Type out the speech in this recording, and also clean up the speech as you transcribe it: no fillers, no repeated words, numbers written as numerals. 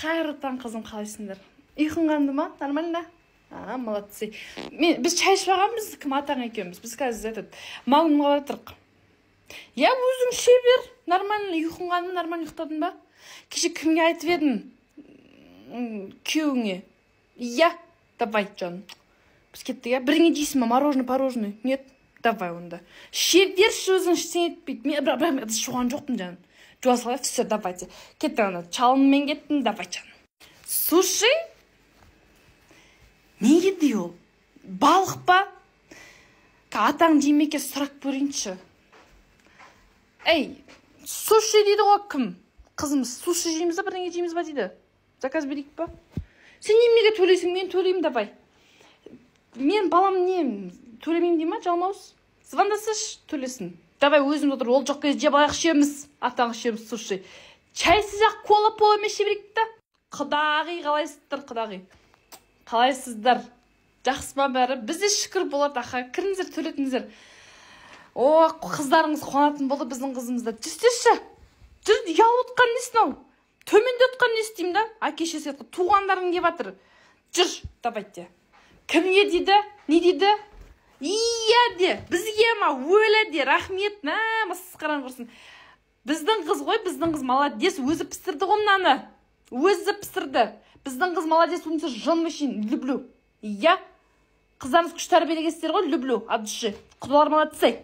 Қайырлы таң, қызым, қалайсыңдар? Ұйқың қанды ма? Нормально? А, молодцы. Мен, біз шай ішіп алғанбыз, кім, атаң екеуміз. Біз қазір этот Магнумға бара жатырық. Иә, өзің іше бер. Нормально ұйқың қанды ма? Нормально ұйықтадың ба? Кеше кімге айтып едің? Күйеуіңе. Иә, давай, жаным. Біз кеттік, иә? Біріңе жейсің ба? Мороженое, порожный? Нет? Давай онда. Іше берші өзің, ештеңе етпейді. Мен бірақ мен ыдыс жуған жоқпын, жаным. Жуа салайық, все, давайте. Кеттік ана, чалыммен кеттім, давай, жаным. Суши? Не еді ол? Балық па? Атаң жей ме екен, сұрап көрейінші. Ей, суши дейді ғой кім? Қызымыз, суши жейміз ба, бірдеңе жейміз ба дейді. Заказ берейік па? Сен неменеге төлейсің, мен төлеймін, давай. Мен балам не, төлемеймін дей ма, жалмауыз? Звондасайшы, төлесін. Давай өзіміз отыр, ол жоқ кезде жеп алайық, ішеміз. Атаң, ішеміз суши. Чайсыз ақ кола пола іше берейік та. Құдағи, қалайсыздар, құдағи? Қалайсыздар? Жақсы ма бәрі? Бізде шүкір болады, аха. Кіріңіздер, төлетіңіздер. О, қыздарыңыз қуанатын болды біздің қызымызда. Жүрсеші. Жүр, ұялып отқан несі мынау? Төменде отқан несі деймін да? Әке шешесі, туғандарың келіп жатыр. Жүр, давайте. Кімге дейді? Не дейді? Иә де, бізге ма, өлі де, рахмет, мә, масқараң құрсын. Біздің қыз ғой, біздің қыз молодец, өзі пісірді ғой мынаны. Өзі пісірді. Біздің қыз молодец, умница, жын мужчин, люблю. Иә. Қыздарыңыз күшті тәрбиелегенсіздер ғой, люблю, от души. Құдалар молодцы.